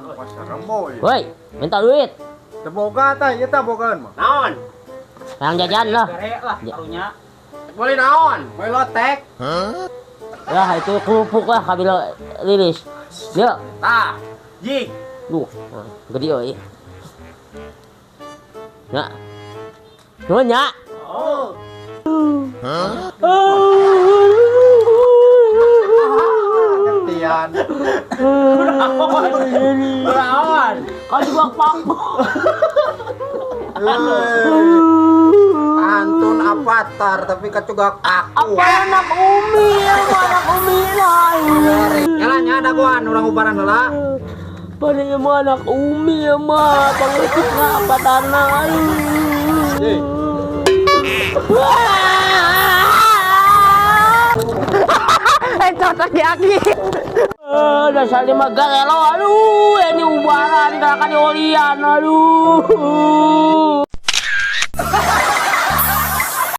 Pasar Rebo ieu. Woi, minta duit. Teu boga tah, ieu tah bogaan mah. Naon? Yang jajan lah. Gare lah karunya. Boleh naon? Meuli lotek. Ya, itu kerupuk lah kabila lilis. Ya, Tah. Jig. duh, gede euy. Ya. Nuhun ya. Oh. Gantian. Naon? Kau juga paku. Pantun avatar tapi kacugak aku. Apa anak Umi, apa anak Umi lah. Kela nya dagoan urang ubaran heula. Pada ya mah anak Umi ya mah, pangeutik apa tanah. Eh, cocok aki. Eh, dasar lima garelo, aduh, ini ubaran, gerakan olian, aduh.